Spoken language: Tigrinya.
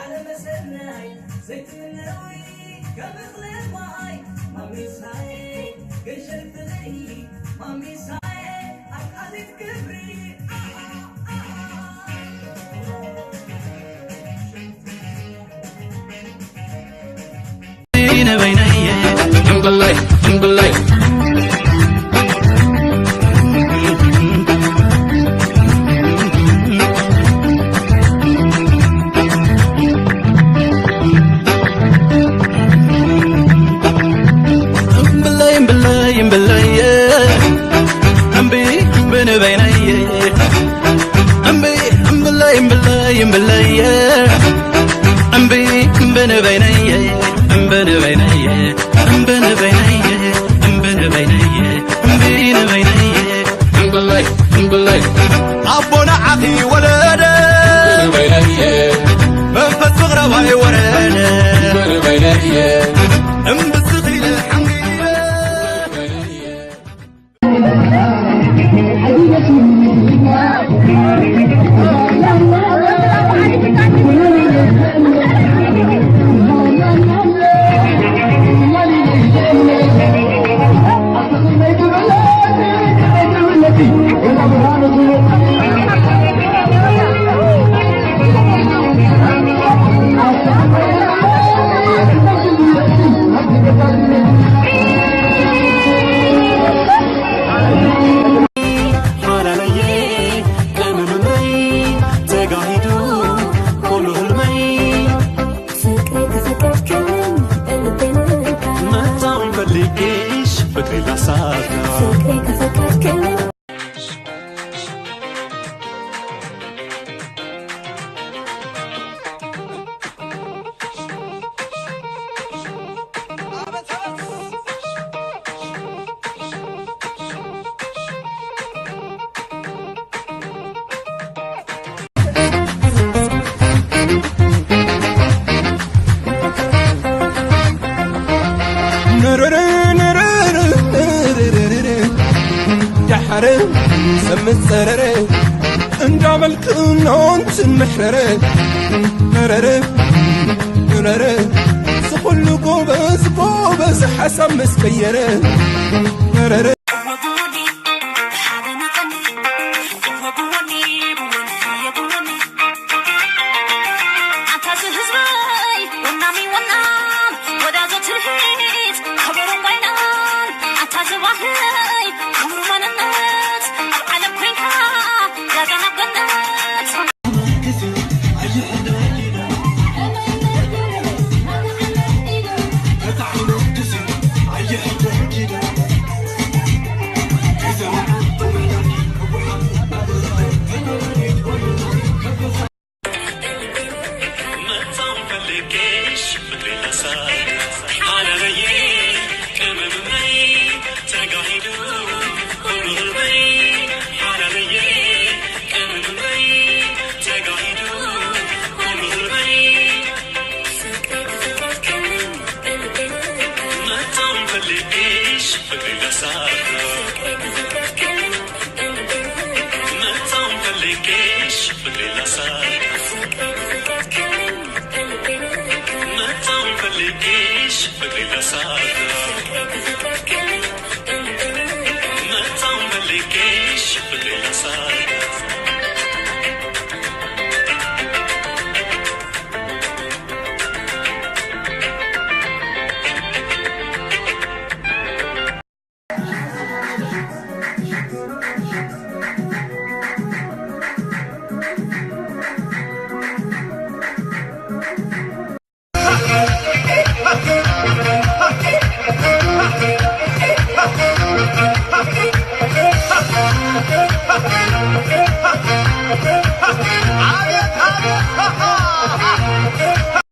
ዓለመ ሰናይ ዘይትምነዊ ከም እኽለ ማይ ማሚሳይ ገንሸል ፍቕሪ ማሚሳይ ኣቃሊት ክብሪ እምብለይ እምብለይ እምብለይ እምቢ እምቢ ንበይነይ እምቢ እምብለይ እምብለይ እምብለይ እምቢ እምቢ ንበይነይ እምቢ ንበይነይ እምቢ ንበይነይ እምቢ ንበይነይ እምቢ ንበይነይ እምብለይ እምብለይ ኣቦ ንዓኺ ወለደ ንበይነይ መንፈስ ፍቕረባይ ወረደ ንበይነይ እምብስኺ ኢለ ሓንጊለ ሓላለየ ቀመመይ ተጋሂዱ ኩሉ ህልመይ ፍቅሪ ተፈቀድክን እንተነካ መታወይ ፈልጌሽ ፍቅሪ ላሳካ ፍቅሪ ተፈቀድክን ንርርርርርርርርርር። ዳሓረ ሰምት ጸረረ እንዳበልክ ኖንትን ምሕረረ ረረ ረረ ዝኹሉ ጎበዝ ጎበዝ ሓሳብ ምስ ቀየረ ረረ